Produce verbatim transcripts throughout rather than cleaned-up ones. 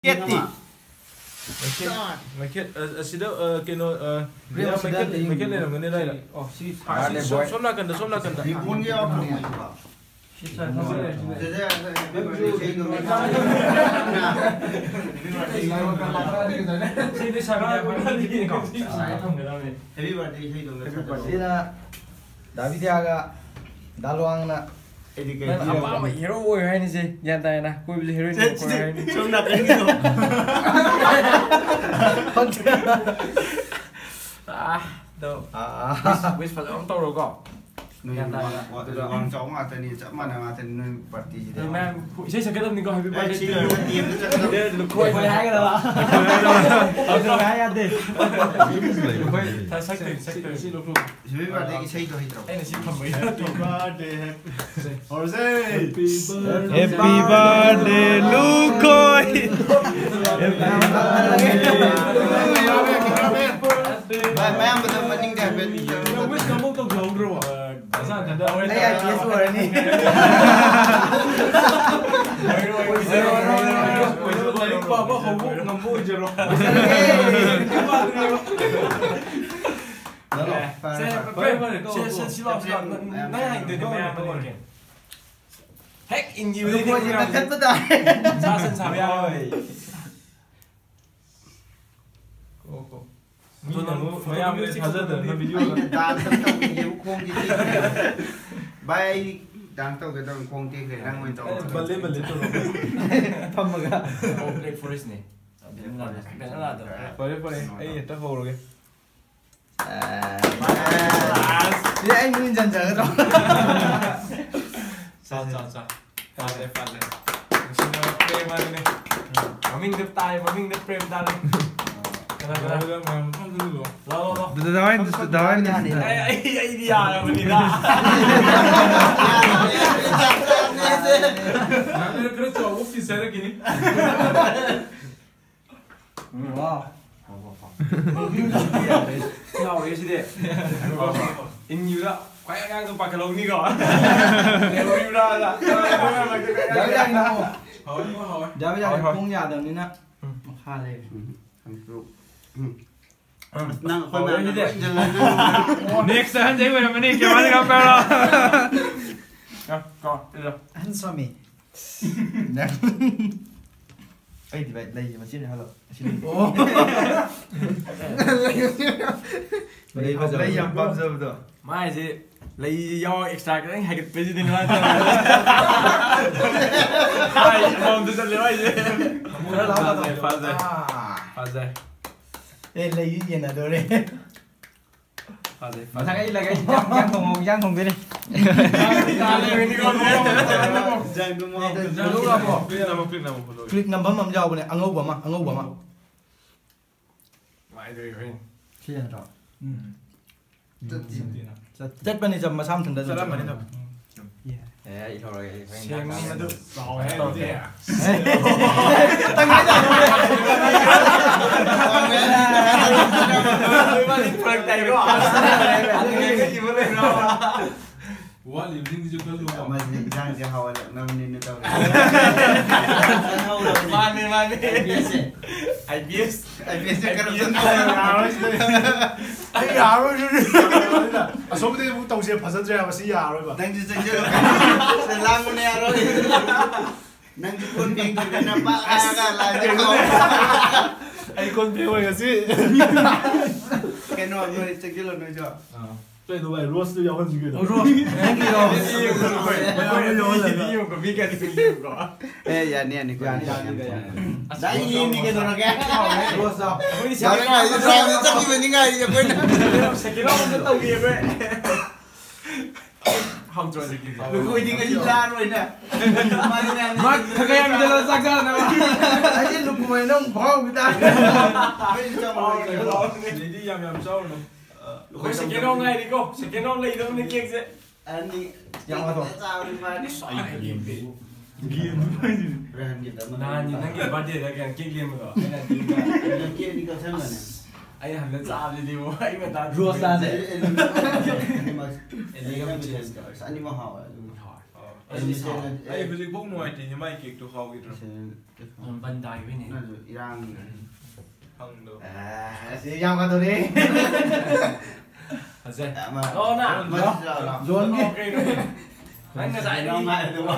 ꯃꯩꯈꯦꯠ, ꯃꯩꯈꯦꯠ, ꯑ, ꯑꯁꯤꯗ, ꯑ, ꯀꯩꯅꯣ, ꯑ, ꯃꯩꯈꯦꯠ, ꯃꯩꯈꯦꯠ ꯂꯩꯔꯝꯒꯅꯤ ꯑꯗꯥꯏꯗ꯫ ꯑꯣ, ꯁꯤ ꯁꯣꯝ, ꯁꯣꯝ ꯅꯥꯀꯟꯗ, ꯁꯣꯝ ꯅꯥꯀꯟꯗ꯫ ꯔꯤꯕꯣꯟꯒ ꯌꯥꯎꯔꯛꯇ꯭ꯔꯣ ꯃꯣꯏꯁꯤꯕꯣ? ꯁꯤ ꯁꯥꯏ ꯊꯝꯕ ꯂꯩꯔꯦ, ꯁꯤ ꯂꯩꯔꯦ꯫ ꯆꯦꯆꯦ, ꯍꯦꯄꯤ ꯕꯥꯔꯗꯦ ꯏꯁꯩꯗꯣ ꯉꯥꯛꯇ꯫ ꯁꯤꯗꯤ ꯁꯥꯏ ꯊꯝꯕ ꯂꯩꯔꯦ꯫ ꯍꯦꯄꯤ ꯕꯥꯔꯗꯦ ꯏꯁꯩꯗꯣ ꯉꯥꯛꯇ꯫ ꯁꯤꯅ ꯗꯥ ꯕꯤꯗ꯭ꯌꯥꯒ ꯗꯥ ꯂꯨꯋꯥꯡꯅ ꯑꯩꯗꯤ ꯀꯩ ꯅꯪ ꯄꯤꯔꯕ? ꯑꯄꯥꯝꯕ ꯍꯦꯔꯣ ꯑꯣꯏꯌꯨ ꯍꯥꯏꯅꯤ ꯁꯦ, ꯒ꯭ꯌꯥꯟ ꯇꯥꯏꯅ? ꯀꯣꯏꯕꯁꯦ ꯍꯦꯔꯣꯏꯟ ꯁꯦ, ꯑꯣꯏꯌꯨ ꯁꯤꯗꯤ ꯍꯥꯏꯅꯤ꯫ ꯁꯣꯝ ꯅꯥꯀꯟꯒꯤꯗꯣ꯫ ꯑꯥ, ꯑꯗꯣ ꯑꯥ꯫ Wish, wish ꯐꯖꯅ ꯇꯧꯔꯣꯀꯣ꯫ ꯅꯣꯏ ꯒ꯭ꯌꯥꯟ ꯇꯥꯏꯅ? ꯋꯥ-, ꯋꯥ-, ꯋꯥꯡ ꯆꯥꯎꯕ ꯉꯥꯛꯇꯅꯤ, ꯆꯞ ꯃꯥꯟꯅꯕ ꯉꯥꯛꯇꯅꯤ ꯅꯣꯏ ꯄꯥꯔꯇꯤꯁꯤꯗꯤ꯫ ꯑꯗꯣ ꯃꯌꯥꯝ ꯏꯁꯩ ꯁꯛꯀꯗꯕꯅꯤꯀꯣ, Happy ꯑꯦ, Birthday ꯁꯤ to you꯫ ꯂꯣꯏꯔꯒ ꯇꯦꯞꯇ ꯆꯠꯀꯗꯕꯅꯤ꯫ ꯂꯨꯈꯣꯏ꯫ ꯂꯨꯈꯣꯏ ꯍꯥꯏꯒꯗꯕ꯫ ꯂꯨꯈꯣꯏ ꯍꯥꯏ ꯌꯥꯗꯦ꯫ ꯂꯨꯈꯣꯏ ꯁꯛꯇꯣꯏꯅꯤ, ꯁꯛꯇꯣꯏꯅꯤ꯫ ꯁꯤ ꯂꯧꯊꯣꯛ꯫ ꯍꯦꯄꯤ ꯕꯥꯔꯗꯦꯒꯤ ꯏꯁꯩꯗꯣ ꯍꯩꯇ꯭ꯔꯕꯣ? ꯑꯩꯅ ꯁꯤ ꯊꯝꯕꯒꯤ ꯅꯠꯇ꯭ꯔꯣ? ꯍꯧꯔꯁꯦ꯫ Happy birthday, Lukhoi. ꯚꯥꯏ, ꯃꯌꯥꯝꯕꯗ ꯃꯅꯤꯡꯗ ꯍꯥꯏꯐꯦꯠ꯫ ꯅꯪ wish ꯑꯃꯨꯛ ꯇꯧꯖꯍꯧꯗ꯭ꯔꯕꯣ? ꯑꯩ I P S ꯑꯣꯏꯔꯅꯤ꯫ ꯂꯥꯏꯔꯤꯛ ꯄꯥꯕ ꯍꯧꯕ ꯉꯝꯕ ꯑꯣꯏꯖꯔꯣ꯫ ꯐꯔꯦ, ꯐꯔꯦ, ꯁꯦ, ꯐꯔꯦ꯫ ꯐꯔꯦ, ꯐꯔꯦ, ꯁꯦ, ꯁꯦ, ꯁꯤ ꯂꯥꯎ, ꯁꯤ ꯂꯥꯎ꯫ ꯅꯪ, ꯅꯪ ꯍꯥꯏꯗꯣꯏꯗꯣ ꯃꯌꯥꯝ ꯑꯃ ꯂꯩꯒꯦ꯫ ꯍꯦꯛ ꯏꯟꯈꯤꯕꯗꯒꯤ ꯂꯨꯈꯣꯏꯁꯦ ꯀꯛꯊꯠꯄ ꯇꯥꯔꯦ꯫ ꯁꯥ ꯁꯟ ꯁꯥꯕ ꯌꯥꯔꯣꯏ꯫ ꯀꯣ, ꯀꯣ꯫ ꯃꯤꯅ ꯑꯃꯨꯛ ꯃꯌꯥꯝꯅ ꯊꯥꯖꯗꯅ video ꯑꯩꯅ dance ꯑꯝꯇ ꯇꯧꯒꯦꯕꯨ ꯈꯣꯡꯁꯦ ꯇꯦꯛꯈ꯭ꯔꯦ꯫ ꯚꯥꯏ, ꯑꯩ dance ꯇꯧꯒꯦ ꯇꯧꯔ ꯈꯣꯡ ꯇꯦꯛꯈ꯭ꯔꯦ꯫ ꯅꯪ ꯑꯣꯏꯅ ꯇꯧꯔꯣ꯫ ꯕꯜꯂꯦ, ꯕꯜꯂꯦ ꯇꯧꯔꯣ꯫ ꯐꯝꯃꯒ꯫ ꯑꯣ, Black Forest ꯅꯦ꯫ ꯕꯦꯅꯂꯥꯗ, ꯕꯦꯅꯂꯥꯗ꯫ ꯐꯔꯦ, ꯐꯔꯦ꯫ ꯑꯩ ꯍꯦꯛꯇ ꯍꯧꯔꯒꯦ꯫ ꯑꯦ꯫ ꯁꯤꯗꯤ ꯑꯩ ꯃꯤꯡ ꯆꯟꯖꯒꯗ꯭ꯔꯣ? ꯆꯥ, ꯆꯥ, ꯆꯥ꯫ ꯐꯖꯩ, ꯐꯖꯩ꯫ ꯅꯨꯡꯁꯤꯅꯕ ꯄ꯭ꯔꯦꯝ ꯍꯥꯏꯕꯅꯦ꯫ ꯃꯃꯤꯡꯗ ꯇꯥꯏ, ꯃꯃꯤꯡꯗ ꯄ꯭ꯔꯦꯝ ꯇꯥꯔꯦ꯫ ꯀꯅꯥ, ꯀꯅꯥ? ꯂꯥꯛꯑꯣ, ꯂꯥꯛꯑꯣ, ꯂꯥꯛꯑꯣ꯫ ꯗꯥꯗꯥ ꯍꯣꯏ, ꯗꯥꯗꯥ ꯍꯣꯏ꯫ ꯑꯩ, ꯑꯩ, ꯑꯩꯗꯤ ꯌꯥꯔꯕꯅꯤꯗ꯫ ꯅꯪꯅ ꯈꯔ ꯆꯥꯎꯕ piece ꯍꯥꯏꯔꯛꯈꯤꯅꯤ꯫ ꯎꯝ, ꯋꯥꯎ꯫ ꯌꯥꯎꯔꯦ ꯁꯤꯗꯤ꯫ ꯏꯟꯈꯤꯕꯗ ꯈ꯭ꯋꯥꯏ ꯑꯉꯥꯡꯗꯣ ꯄꯥꯈꯠꯍꯧꯅꯤꯀꯣ꯫ ꯂꯩꯍꯧꯔꯤꯕ꯭ꯔꯥꯅ꯫ ꯌꯥꯎꯔꯦ, ꯌꯥꯎꯔꯦ, ꯌꯥꯎꯔꯦ꯫ ꯍꯥꯎꯋꯦ, ꯍꯥꯎꯋꯦ꯫ ꯗꯥ ꯕꯤꯗꯥꯗꯤ ꯍꯣꯏ, ꯍꯣꯏ꯫ ꯄꯨꯡ ꯌꯥꯗꯕꯅꯤꯅ ꯎꯝ꯫ ꯃꯈꯥ ꯂꯩꯔꯦ꯫ ꯎꯝ꯫ ꯎꯝ꯫ ꯑꯁ, ꯅꯪ ꯑꯩꯈꯣꯏ ꯍꯥꯎꯋꯦ ꯃꯌꯥꯝꯗ ꯑꯗꯨꯗꯤ꯫ ꯂꯣꯏ ꯏꯟꯖꯜꯂꯒ꯫ Next ꯑꯍꯟꯁꯦ ꯑꯩ ꯑꯣꯏꯔꯝꯃꯅꯤ, ꯀꯦꯃꯦꯔꯥꯗ ꯀꯥꯞꯄꯦꯔꯣ? ꯑ, ꯀꯣ, ꯏꯜꯂꯣ꯫ ꯑꯍꯟ ꯁ꯭ꯋꯥꯃꯤ꯫ ꯑꯩꯗꯤ ꯚꯥꯏ, ꯂꯩꯁꯦ ꯃꯆꯦꯠ ꯍꯜꯂꯣ꯫ ꯑꯁꯤ ꯂꯩ꯫ ꯑꯣ꯫ ꯂꯩ ꯐꯖꯕ꯫ ꯂꯩ ꯌꯥꯝ ꯄꯥꯝꯖꯕꯗꯣ꯫ ꯃꯥꯏꯁꯦ ꯂꯩ ꯌꯥꯎ extra ꯈꯤꯇꯪ ꯍꯥꯏꯒꯠꯄꯁꯤꯗꯤ ꯅꯨꯡꯉꯥꯏꯇꯕ꯫ ꯍꯥꯏ, ꯃꯑꯣꯡꯗ ꯆꯠꯂꯦ ꯃꯥꯏꯁꯦ꯫ ꯈꯔ ꯂꯥꯞꯅ ꯐꯖꯩ, ꯐꯖꯩ꯫ ꯑꯥ꯫ ꯐꯖꯩ꯫ ꯑꯦ, ꯂꯩ ꯌꯦꯟꯅꯗꯣꯔꯦ꯫ ꯐꯖꯩ, ꯃꯊꯪ ꯐꯖꯩ꯫ ꯑꯩ ꯂꯩ, ꯑꯩ ꯏꯟꯖꯥꯡ, ꯏꯟꯖꯥꯡ ꯊꯣꯡ-, ꯏꯟꯖꯥꯡ ꯊꯣꯡꯗꯣꯏꯅꯦ꯫ ꯏꯟꯖꯥꯡꯗꯣ ꯃꯍꯥꯎ ꯇꯪ꯫ ꯏꯟꯖꯥꯡꯗꯣ ꯃꯍꯥꯎ ꯇꯪ꯫ Click ꯅꯝꯃꯣ, click ꯅꯝꯃꯣ, click ꯅꯝꯃꯣ, ꯐꯣꯇꯣ꯫ Click ꯅꯝꯐꯝ ꯑꯃ ꯌꯥꯎꯕꯅꯦ, ꯑꯉꯧꯕ ꯑꯃ, ꯑꯉꯧꯕ ꯑꯃ꯫ ꯀꯃꯥꯏꯅ ꯇꯧꯔꯤ ꯍꯣꯔꯦꯟ? ꯁꯤ ꯅꯠꯇ꯭ꯔꯣ? ꯎꯝ꯫ ꯆꯠꯇꯦ꯫ ꯆꯠꯇꯦꯅ꯫ ꯆꯠꯇꯦ꯫ ꯆꯠꯄꯅꯤ, ꯆꯠ-, ꯃꯁꯥ ꯃꯊꯟꯇ ꯑꯗꯨꯝ ꯆꯠꯂꯝꯃꯅꯤ ꯆꯠꯄꯅꯤ꯫ ꯑꯗꯨꯝ꯫ ꯎꯝ꯫ ꯑꯦ, ꯑꯩ ꯂꯧꯔꯒꯦ, ꯑꯩ ꯍꯣꯔꯦꯟ ꯁꯦꯝ ꯆꯥꯛ ꯃꯤ ꯃꯗꯨ ꯆꯥꯔꯅꯤ꯫ ꯆꯥꯎꯋꯦ ꯇꯧꯗꯦ꯫ ꯇꯪꯈꯥꯏ ꯇꯥꯔꯦ꯫ ꯏꯕꯥꯅꯤ ꯐꯔꯛ ꯇꯥꯏꯀꯣ꯫ ꯑꯗꯨꯒꯤ ꯏꯕ ꯂꯩꯕ꯭ꯔꯣ? ꯋꯥꯠꯂꯤꯕꯁꯤꯡꯁꯤꯁꯨ ꯈꯜꯂꯨꯀꯣ꯫ ꯑꯃꯁꯤꯅ ꯏꯟꯁꯥꯡꯁꯦ ꯍꯥꯎꯍꯜꯂꯛꯅꯕꯅꯤꯅ ꯇꯧꯔꯦ꯫ ꯃꯥꯅꯦ, ꯃꯥꯅꯦ꯫ I P S. I P S. I P S corruption ꯇꯧꯔꯦ꯫ ꯌꯥꯔꯣꯏ ꯁꯤꯗ꯫ ꯑꯩ ꯌꯥꯔꯣꯏ ꯁꯤꯗꯤ꯫ ꯑꯁꯣꯝꯗꯤ ꯑꯃꯨꯛ ꯇꯧꯁꯦ ꯐꯖꯗ꯭ꯔꯦ ꯍꯥꯏꯕ, ꯁꯤ ꯌꯥꯔꯣꯏꯕ꯫ ꯅꯪꯁꯨ ꯆꯪꯁꯤꯜꯂꯣ꯫ ꯁꯤꯗ ꯂꯥꯡꯕꯅ ꯌꯥꯔꯣꯏ꯫ ꯅꯪꯁꯨ ꯀꯣꯟ ꯐꯦꯡꯗ꯭ꯔꯤꯕꯅꯤꯅ ꯄꯥꯛ ꯍꯥꯏꯔꯒ ꯂꯥꯏꯗ ꯀꯥꯎ꯫ ꯑꯩ ꯀꯣꯟ ꯐꯦꯡꯉꯣꯏ ꯉꯁꯤ꯫ ꯀꯩꯅꯣ, ꯅꯣꯏ ꯆꯪꯁꯤꯜꯂꯣ ꯅꯣꯏꯁꯨ꯫ ꯑꯥ꯫ ꯀꯩꯅꯣ ꯚꯥꯏ, ꯔꯣꯁꯇꯨ ꯌꯥꯎꯍꯟꯁꯤ ꯀꯩꯅꯣ꯫ ꯔꯣꯁ, ꯅꯪꯒꯤ ꯔꯣꯁ꯫ ꯃꯌꯥꯝ ꯑꯃ ꯌꯥꯎꯍꯜꯂꯒ꯫ ꯑꯦ, ꯌꯥꯅꯤ, ꯌꯥꯅꯤ, ꯌꯥꯅꯤ, ꯌꯥꯅꯤ, ꯌꯥꯅꯤ꯫ ꯗꯥꯏ ꯌꯦꯡꯅꯤ ꯀꯩꯗꯧꯔꯒꯦ? ꯔꯣꯁ ꯌꯥꯎ-, ꯑꯩꯈꯣꯏꯗꯤ ꯌꯥꯔꯦ, ꯁꯦꯀꯦꯟ ꯉꯥꯏꯔꯤ, ꯔꯥꯎꯟꯗ ꯆꯠꯈꯤꯕꯅꯤ ꯉꯥꯏꯔꯤ ꯑꯩꯈꯣꯏ꯫ ꯁꯦꯀꯦꯟ ꯔꯥꯎꯟꯗ ꯇꯧꯒꯦ ꯑꯩꯈꯣꯏ꯫ ꯍꯥꯎꯇ꯭ꯔꯣ ꯁꯦꯀꯦꯟ ꯔꯥꯎꯟꯗ? ꯑꯩꯈꯣꯏꯗꯤ ꯉꯁꯤ ꯆꯥꯔꯣꯏꯅ꯫ ꯃꯥꯗꯤ ꯃꯌꯥꯝ ꯃꯥ ꯈꯔ ꯌꯥꯝ ꯆꯠꯂ ꯆꯥꯛ ꯆꯥꯅꯕ꯫ ꯑꯩꯁꯦ ꯂꯨꯀꯨ ꯑꯣꯏꯅ ꯑꯃꯨꯛ ꯐꯥꯎꯈꯤ ꯇꯥꯔꯦ꯫ ꯑꯩꯈꯣꯏꯗꯤ ꯆꯥꯎꯔꯣꯏ꯫ ꯑꯗꯩꯗꯤ ꯌꯥꯝ ꯌꯥꯝ ꯆꯥꯎꯔꯨꯅꯨ꯫ ꯑꯩꯈꯣꯏ ꯁꯦꯀꯦꯟ ꯔꯥꯎꯟ ꯉꯥꯏꯔꯤꯀꯣ, ꯁꯦꯀꯦꯟ ꯔꯥꯎꯟ ꯂꯩꯗꯧꯅꯦ ꯀꯦꯛꯁꯦ꯫ ꯑꯅꯤ ꯌꯥꯝ ꯋꯥꯗ꯭ꯔꯣ? ꯆꯥꯕꯗꯤ ꯐꯅꯤ꯫ ꯑꯩ ꯒꯦꯝꯗꯨꯕꯨ꯫ ꯒꯦꯝꯗꯨ ꯍꯥꯏꯁꯤꯅꯤ꯫ ꯕ꯭ꯔꯥꯟꯒꯤ ꯑꯃ ꯅꯍꯥꯟꯒꯤ ꯂꯩꯕ꯫ ꯅꯪꯒꯤ ꯕꯥꯔꯗꯦꯗ ꯀꯩꯅꯣ ꯀꯦꯛ ꯂꯦꯝꯕꯗꯣ, ꯑꯩꯅ ꯑꯗꯨꯗ ꯑꯩꯅ ꯀꯦꯛ ꯑꯅꯤ ꯀꯛꯁꯟꯕꯅꯦ꯫ ꯑꯁ, ꯑꯩꯅ ꯍꯟꯗꯛ ꯆꯥꯕꯗꯨꯗꯤ ꯑꯩ ꯃꯇꯥ ꯔꯣꯁ ꯆꯥꯁꯦ꯫ ꯑꯦ, ꯑꯦ, ꯑꯅꯤꯃꯛ꯫ ꯑꯦ, ꯑꯅꯤꯃꯛ ꯆꯦꯟꯖ ꯇꯧꯔꯦ꯫ ꯑꯁ, ꯑꯅꯤꯃꯛ ꯍꯥꯎꯋꯦ ꯑꯗꯨꯕꯨꯗꯤ꯫ ꯍꯥꯎꯋꯦ꯫ ꯑꯣ꯫ ꯑꯩ ꯍꯧꯖꯤꯛꯐꯥꯎ ꯅꯨꯡꯉꯥꯏꯇꯦ, ꯃꯥꯏ ꯀꯦꯛꯇꯣ ꯍꯥꯎꯈꯤꯗ꯭ꯔꯣ? ꯕꯟ ꯇꯥꯈꯤꯕꯩꯅꯦ꯫ ꯅꯪꯁꯨ ꯏꯔꯥꯡ ꯐꯪꯗꯣ꯫ ꯑꯦ, ꯑꯁꯤ ꯌꯥꯝ ꯀꯥꯗꯧꯔꯦ꯫ ꯐꯖꯩ꯫ ꯑꯃ ꯂꯥꯛꯑꯣ ꯅ꯫ ꯑꯃ ꯂꯥꯛꯑꯣ꯫ ꯖꯣꯟꯒꯤ꯫ ꯅꯪ ꯉꯁꯥꯏꯗꯒꯤ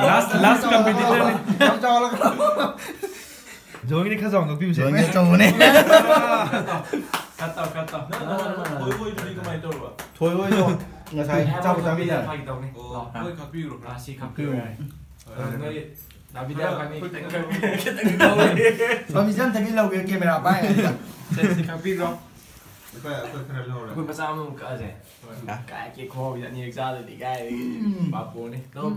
ꯂꯥꯁ, ꯂꯥꯁ ꯀꯝꯄꯤꯇꯤꯇꯔꯅꯤ꯫ ꯌꯥꯝ ꯆꯥꯎꯔꯒ꯫ ꯖꯣꯟꯒꯤꯗꯤ ꯈꯔ ꯆꯥꯎꯅ ꯅꯣꯛꯄꯤꯕꯁꯦ꯫ ꯖꯣꯟꯒꯤ ꯑꯆꯧꯕꯅꯦ꯫ ꯈꯠꯇꯧ, ꯈꯠꯇꯧ꯫ ꯅꯪ ꯅꯍꯥꯟ ꯊꯣꯏ ꯍꯣꯏꯗꯨꯗꯤ ꯀꯃꯥꯏꯅ ꯇꯧꯔꯕ? ꯊꯣꯏ ꯍꯣꯏꯗꯣ ꯉꯁꯥꯏ ꯆꯥꯛ ꯆꯥꯃꯤꯟꯅꯔꯦ꯫ ꯐꯥꯒꯤ ꯇꯧꯅꯤ꯫ ꯑꯣ, ꯂꯥꯛꯑꯣ꯫ ꯃꯣꯏ ꯈꯥꯛꯄꯤꯔꯨꯔꯣ꯫ ꯑꯥ, ꯁꯤ ꯈꯥꯛꯄꯤꯔꯣ ꯌꯥꯔꯦ꯫ ꯅꯣꯏ ꯗꯥꯕꯤꯗ ꯈꯔ ꯏꯕꯥꯅꯤ ꯈꯨꯠ ꯈꯤꯇꯪ ꯈꯔ ꯈꯤꯇꯪ ꯂꯧꯔꯦ꯫ ꯃꯃꯤꯁꯦ ꯑꯝꯇꯗꯤ ꯂꯧꯒꯦ, ꯀꯦꯃꯦꯔꯥ ꯄꯥꯏ꯫ ꯁꯦ, ꯁꯤ ꯈꯥꯛꯄꯤꯔꯣ꯫ ꯑꯩꯈꯣꯏ, ꯑꯩꯈꯣꯏ ꯈꯔ ꯂꯧꯔꯦ꯫ ꯑꯩꯈꯣꯏ ꯃꯆꯥ ꯑꯃꯃꯨꯛ ꯀꯛꯑꯁꯦ꯫ ꯍꯣꯏ꯫ ꯀꯥꯏ ꯀꯦꯛ ꯈꯨꯍꯥꯎꯗꯤ ꯑꯅꯤꯔꯛ ꯆꯥꯗꯗꯤ ꯀꯥꯏꯗꯒꯤ ꯎꯝ꯫ ꯄꯥꯄꯣꯅꯤ꯫ ꯂꯧ꯫